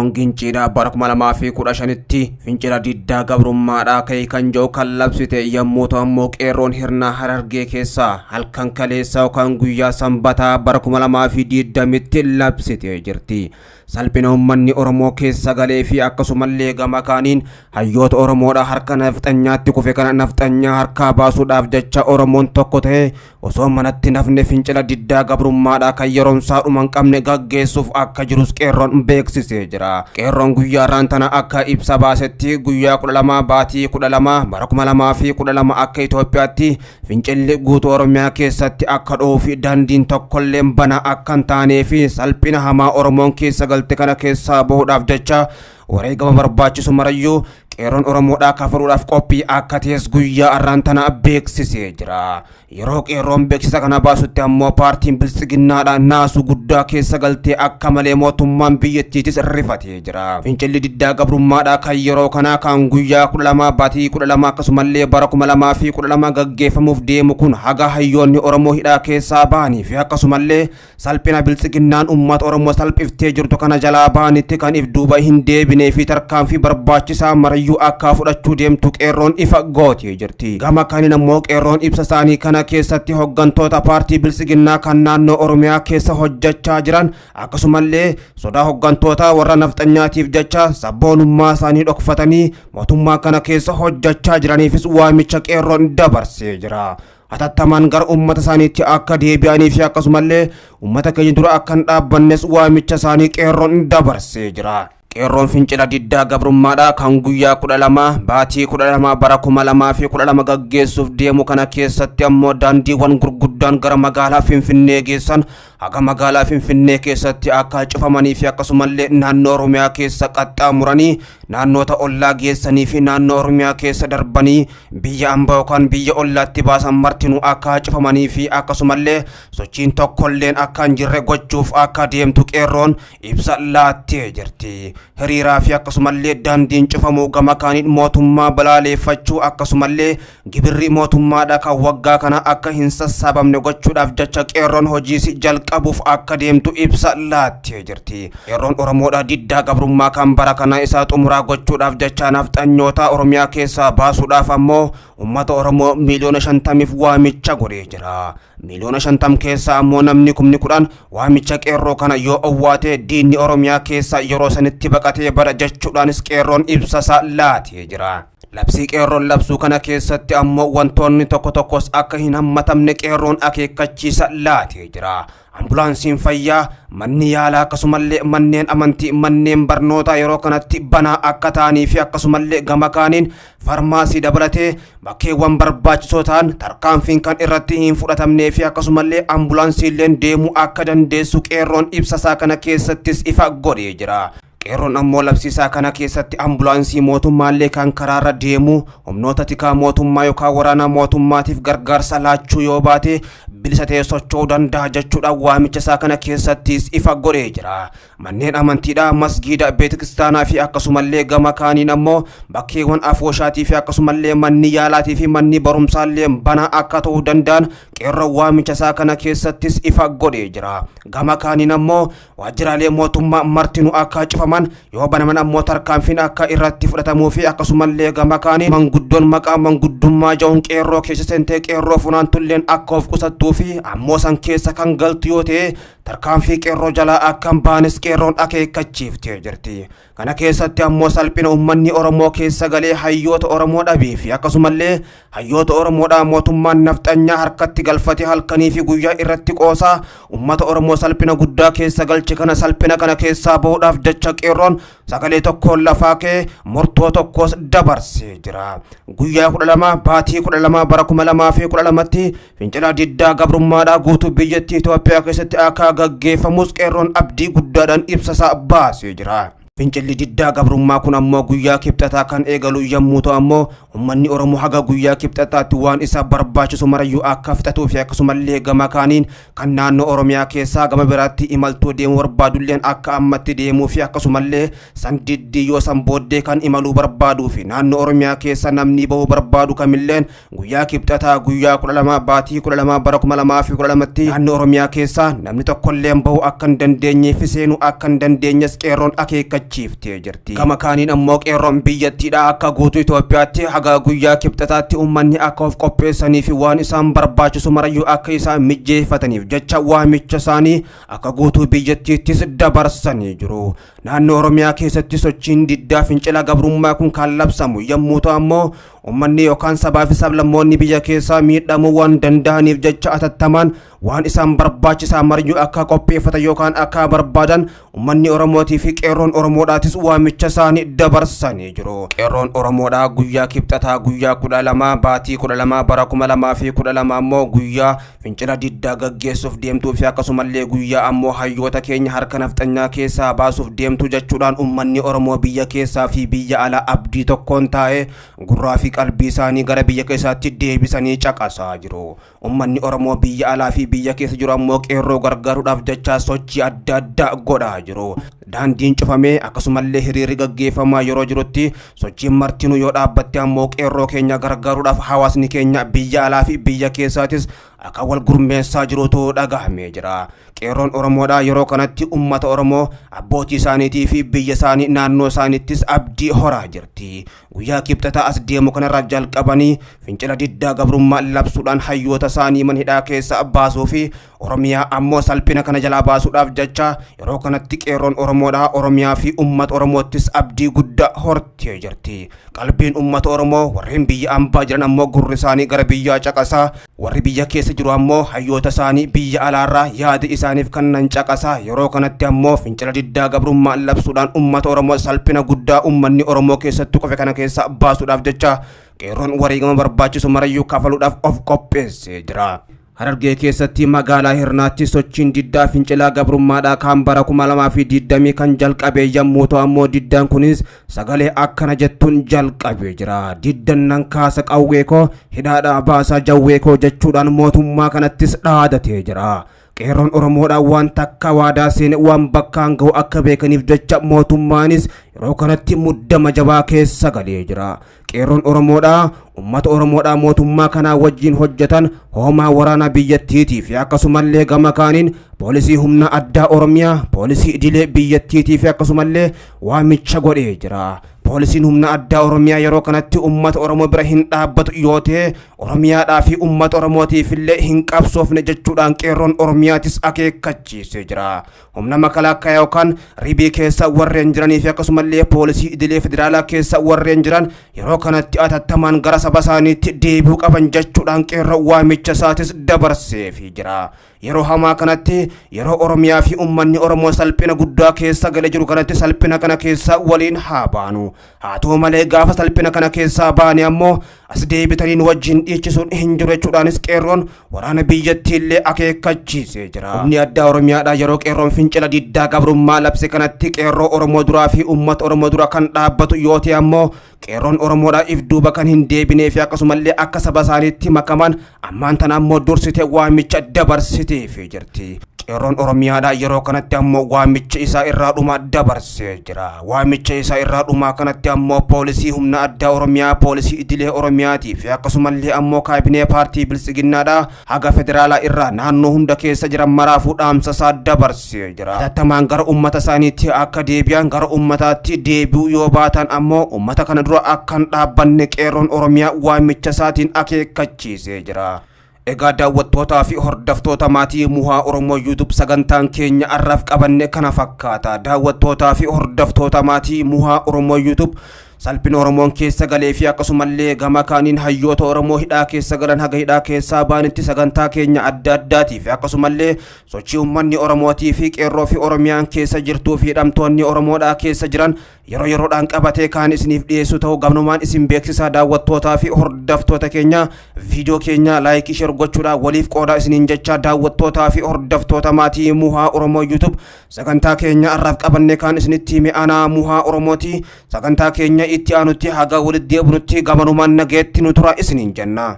Qeerroon Ginciidhaa bara 2015tti fincila diddaa gabrummaadhaa ka'e kan jiru kan labsite yommuu ta'u ammoo qeerroon Hirnaa Harargee keessaa halkan kaleessaa yookaan guyyaa Sanbataa bara 2020tti labsitee jirti. Salphina uummanni Oromoo keessa galee fi akkasumallee gama kaaniin hayyoota Oromoodha harka nafxanyaatti kufe kana nafxanyaa harkaa baasuudhaaf jecha Oromoon tokko ta'ee osoo manatti nafne fincila diddaa gabrummaadhaa kan yeroomsaa dhuma hin qabne gaggeessuuf akka jirus qeerroon beeksisee jira. Qeerroon guyyaa irraan tana akka ibsa baasetti guyyaa 12 baatii 12 bara 2012 akka Itoophiyaatti fincilli guutuu Oromiyaa keessatti akka dho'uu fi daandiin tokkollee banaa akka hin taanee fi salphina hamaa Oromoon keessa galte kana keessaa bahuudhaaf jecha wareegama barbaachisu marayyuu qeerroon Oromoodhaa kafaluudhaaf qophii akka ta'es guyyaa har'aan tana beeksisee jira. Yeroo qeerroon beeksisa kana baasutti ammoo paartiin biltsiginnaadhaan naasuu guddaa keessa galtee akka malee mootummaan biyyattiitis rifatee jira. Fincilli diddaa gabrummaadhaa kan yeroo kanaa kan guyyaa 12 baatii 12 akkasumallee bara 2012 gaggeeffamuuf deemu kun haga hayyoonni Oromoo hidhaa keessaa bahanii fi akkasumallee salphina biltsiginnaan uummata Oromoo salphiftee jirtu kana jalaa bahanitti kan if duuba hin deebinee fi tarkaanfii barbaachisaa marayyuu akka fudhachuu deemtu qeerroon ifa gootee jirti. Gama kaaniin ammoo qeerroon ibsa isaanii kana keessatti hoggantoota paartii biltsiginnaa kan naannoo Oromiyaa keessa hojjechaa jiran akkasumallee sodaa hoggantoota warra nafxanyaatiif jecha sabboonummaa isaanii dhokfatanii mootummaa kana keessa hojjechaa jiraniifis waamicha qeerroon dabarsee jira. Hatattamaan gara uummata isaaniitti akka deebi'anii fi akkasumallee uummata keenya dura akka hin dhaabbannes waamicha isaanii qeerroon dabarsee jira. Qeerroon fincila diddaa gabrummaadhaa kan guyyaa 12 baatii 12 bara 2012 gaggeessuuf deemu kana keessatti ammoo daandiiwwan gurguddaan gara magaalaa Finfinnee geessan haga magaalaa Finfinnee keessatti akka cufamanii fi akkasumallee naannoo Oromiyaa keessa qaxxaamuranii naannoota ollaa geessanii fi naannoo Oromiyaa keessa darbanii biyya ambaa yookaan biyya ollaatti baasan martinuu akka cufamanii fi akkasumallee sochiin tokkolleen akka hin jirre gochuuf akka deemtu qeerroon ibsa laattee jirti. Hiriiraa fi akkasumallee daandiin cufamuu gama kaaniin mootummaa balaaleeffachuu akkasumallee gibirri mootummaadha kan waggaa kana akka hin sassaabamne gochuudhaaf jecha qeerroon hojiis jalqabuuf akka deemtu ibsa laattee jirti. Qeerroon Oromoodha diddaa gabrummaa kan bara kana isaa xumuraa gochuudhaaf jecha nafxanyoota Oromiyaa keessaa baasuudhaaf ammoo uummata Oromoo miiliyoona 50 waamicha godhee jira. Miiliyoona 50 keessaa ammoo namni 10,000 waamicha qeerroo kana yoo owwaate diinni Oromiyaa keessa yeroo sanitti baqatee bara jechuudhaanis qeerroon ibsa isaa laatee jira. Labsii qeerroon labsuu kana keessatti ammoo wantoonni tokko tokkos akka hin hammatamne qeerroon akeekkachiisa laatee jira. Ambulaansiin fayyaa, manni yaalaa akkasumallee manneen amantii, manneen barnootaa yeroo kanatti banaa akka ta'anii fi akkasumallee gama kaaniin farmaasii dabalatee bakkeewwan barbaachisoo ta'an tarkaanfiin kan irratti hin fudhatamnee fi akkasumallee ambulaansiilleen deemuu akka dandeessu qeerroon ibsa isaa kana keessattis ifa godhee jira. Qeerroon ammoo labsiisaa kana keessatti ambulaansii mootummaallee kan karaarra deemu humnoota tikaa mootummaa yookaan waraana mootummaatiif gargaarsa laachuu yoo baate bilisa ta'ee socho'uu danda'a jechuudhaan waamicha isaa kana keessattis ifa godhee jira. Manneen amantiidhaa, masgiida, beetikiristaanaa fi akkasumallee gama kaaniin ammoo bakkeewwan afooshaatii fi akkasumallee manni yaalaatii fi manni barumsaallee banaa akka ta'uu danda'an qeerroon waamicha isaa kana keessattis ifa godhee jira. Gama kaaniin ammoo waajjiraalee mootummaa martinuu akka cufaman yoo banaman ammoo tarkaanfiin akka irratti fudhatamuu fi akkasumallee gama kaaniin manguddoon maqaa manguddummaa ja'uun qeerroo keessa seentee qeerroo funaantulleen akka of qusattuu fi ammoo san keessa kan galtu yoo ta'e tarkaanfii qeerroo jalaa akka hin baanes qeerroon akeekkachiiftee jirti. Kana keessatti ammoo salphina uummanni Oromoo keessa galee hayyoota Oromoo dhabee fi akkasumallee hayyoota Oromoodhaa mootummaan nafxanyaa harkatti galfatee halkanii fi guyyaa irratti qoosaa uummata Oromoo salphina guddaa keessa galche kana salphina kana keessaa bahuudhaaf jecha qeerroon sagalee tokkoon lafaa ka'ee murtoo tokkos dabarsee jira. Guyyaa 12 baatii 12 bara 2012tti fincila diddaa gabrummaadhaa guutuu biyyattii Itoophiyaa keessatti akka gaggeeffamus qeerroon abdii guddaadhaan ibsa isaa baasee jira. Fincilli diddaa gabrummaa kun ammoo guyyaa kibxataa kan eegalu yommuu ta'u ammoo uummanni Oromoo haga guyyaa kibxataatti waan isa barbaachisu marayyuu akka fixatuu fi akkasumallee gama kaaniin kan naannoo Oromiyaa keessaa gama biraatti imaltuu deemuu barbaadulleen akka ammatti deemuu fi akkasumallee san diddii yoo san booddee kan imaluu barbaaduu fi naannoo Oromiyaa keessa namni bahuu barbaadu kamilleen guyyaa kibxataa guyyaa 12 baatii 12 bara 2012tti naannoo Oromiyaa keessaa namni tokkolleen bahuu akka hin dandeenyee fi seenuu akka hin dandeenyes qeerroon akeekkachiisa. akeekkachiiftee jirti. Gama kaaniin ammoo qeerroon biyyattiidha akka guutuu Itoophiyaatti haga guyyaa Kibxataatti uummanni akka of qopheessanii fi waan isaan barbaachisu marayyuu akka isaan mijjeeffataniif jecha waamicha isaanii akka guutuu biyyattiittis dabarsanii jiru. Naannoo Oromiyaa keessatti sochiin diddaa fincila gabrummaa kun kan labsamu yommuu ta'u ammoo uummanni yookaan sabaa fi sablammoonni biyya keessaa miidhamuu waan danda'aniif jecha atattamaan waan isaan barbaachisaa marayyuu akka qopheeffatan yookaan akka barbaadan uummanni Oromootii fi qeerroon Oromoodhaatis waamicha isaanii dabarsanii jiru. Qeerroon Oromoodhaa guyyaa Kibxataa guyyaa 12 baatii 12 bara 2012 ammoo guyyaa fincila diddaa gaggeessuuf deemtuu fi akkasumallee guyyaa ammoo hayyoota keenya harka nafxanyaa keessaa baasuuf deemtuu jechuudhaan uummanni Oromoo biyya keessaa fi biyya alaa abdii tokkoon taa'ee gurraa fi qalbii isaanii gara biyya keessaatti deebisanii caqasaa jiru. Uummanni Oromoo biyya alaa fi biyya keessa jiru ammoo qeerroo gargaaruudhaaf jecha sochii adda addaa godhaa jiru. Daandiin cufamee akkasumallee hiriirri gaggeeffamaa yeroo jirutti sochiin martinuu yoo dhaabbatte ammoo qeerroo keenya gargaaruudhaaf hawaasni keenya biyya alaa fi biyya keessaatis akka wal gurmeessaa jirutu dhagahamee jira. Qeerroon Oromoodhaa yeroo kanatti uummata Oromoo abbootii isaaniitii fi biyya isaanii naannoo isaaniittis abdii horaa jirti. Guyyaa Kibxataa as deemu kanarraa jalqabanii fincila diddaa gabrummaa labsuudhaan hayyoota isaanii mana hidhaa keessa baasuu fi Oromiyaa ammoo salphina kana jalaa baasuudhaaf jecha yeroo kanatti qeerroon Oromoodhaa Oromiyaa fi uummata Oromoottis abdii guddaa hortee jirti. Qalbiin uummata Oromoo warreen biyya ambaa jiran ammoo gurri isaanii gara biyyaa caqasaa, warri biyya keessa jiru ammoo hayyoota isaanii biyya alaarraa yaada isaaniif kennan caqasaa. Yeroo kanatti ammoo fincila diddaa gabrummaa labsuudhaan uummata Oromoo salphina guddaa uummanni Oromoo keessatti qofe kana keessa baasuudhaaf jecha qeerroon wareegama barbaachisu marayyuu kafaluudhaaf of qopheessee jira. Harargee keessatti magaalaa Hirnaatti sochiin diddaa fincilaa gabrummaadhaa kan bara 2020 kan jalqabe yommuu ta'u ammoo diddaan kunis sagalee akkana jettuun jalqabee jira. Diddan nan kaasa qawwee koo hidhaadhaa baasaa jawwee koo jechuudhaan mootummaa kanattis dhaadatee jira. Qeerroon Oromoodhaan waan takka waadaa seene waan bakkaan gahu akka beekaniif jecha mootummaanis yeroo kanatti muddama jabaa keessa galee jira. Qeerroon Oromoodhaa uummata Oromoodhaa mootummaa kanaa wajjin hojjetan hoomaa waraanaa biyyattiitii fi akkasumallee gama kaaniin poolisii humna addaa Oromiyaa, poolisii idilee biyyattiitii fi akkasumallee waamicha godhee jira. Poolisiin humna addaa Oromiyaa yeroo kanatti uummata Oromoo bira hin dhaabbatu yoo ta'e Oromiyaadhaa fi uummata Oromootiif illee hin qabsoofne jechuudhaan qeerroon Oromiyaatis akeekkachiisee jira. Humna makalaakkaa yookaan ribii keessa warreen jiranii fi akkasumallee poolisii idilee federaalaa keessa warreen jiran yeroo kanatti atattamaan gara saba isaaniitti deebi'uu qaban jechuudhaan qeerroo waamicha isaatis dabarseefii jira. Yeroo hamaa kanatti yeroo Oromiyaa fi uummanni Oromoo salphina guddaa keessa galee jiru kanatti salphina kana keessa waliin haa baanu. Haa ta'u malee gaafa salphina kana keessaa baane ammoo as deebitanii nu wajjin dhiichisuun hin jiru jechuudhaanis qeerroon waraana biyyattii illee akeekkachiisee jira. Humni addaa Oromiyaadhaa yeroo qeerroon fincila diddaa gabrummaa labse kanatti qeerroo Oromoo duraa fi uummata Oromoo dura kan dhaabbatu yoo ta'e ammoo qeerroon Oromoodhaa if duuba kan hin deebinee fi akkasumallee akka saba isaaniitti makaman ammaan tana ammoo dursite waamicha dabarsiteefii jirti. Qeerroon Oromiyaadhaa yeroo kanatti ammoo waamicha isaa irraa dhumaa dabarsee jira. Waamicha isaa irraa dhumaa kanatti ammoo poolisii humna addaa Oromiyaa, poolisii idilee Oromiyaatii fi akkasumallee ammoo kaabinee paartii Biltsiginnaadhaa haga federaalaa irraa naannoo hunda keessa jiran maraafuu dhaamsa isaa dabarsee jira. Hatattamaan gara uummata isaaniitti akka deebi'an, gara uummataatti deebi'uu yoo baatan ammoo uummata kana dura akka hin dhaabbanne qeerroon Oromiyaa waamicha isaatiin akeekkachiisee jira. Egaa daawwattootaa fi hordoftoota maatii Muhaa Oromoo YouTube sagantaan keenya har'aaf qabanne kana fakkaata. Daawwattootaa fi hordoftoota maatii Muhaa Oromoo YouTube salphina Oromoon keessa galee fi akkasumallee gama kaaniin hayyoota Oromoo hidhaa keessa galan haga hidhaa keessaa baanitti sagantaa keenya adda addaatii fi akkasumallee sochii uummanni Oromootii fi qeerroo fi Oromiyaan keessa jirtuu fi hidhamtoonni Oromoodhaa keessa jiran yeroo yeroodhaan qabatee kaan isiniif dhiyeessu ta'uu gamnumaan isin beeksisaa. Daawwattootaa fi hordoftoota keenya viidiyoo keenya like, share gochuudhaan waliif qoodaa isiniin jecha. Daawwattootaa fi hordoftoota maatii Muhaa Oromoo YouTube sagantaa keenya har'aaf qabanne kaan isinitti hime anaa Muhaa Oromooti. Sagantaa keenya itti aanutti haga walitti deebinutti gamanumaan nageetti nu tura isiniin jenna.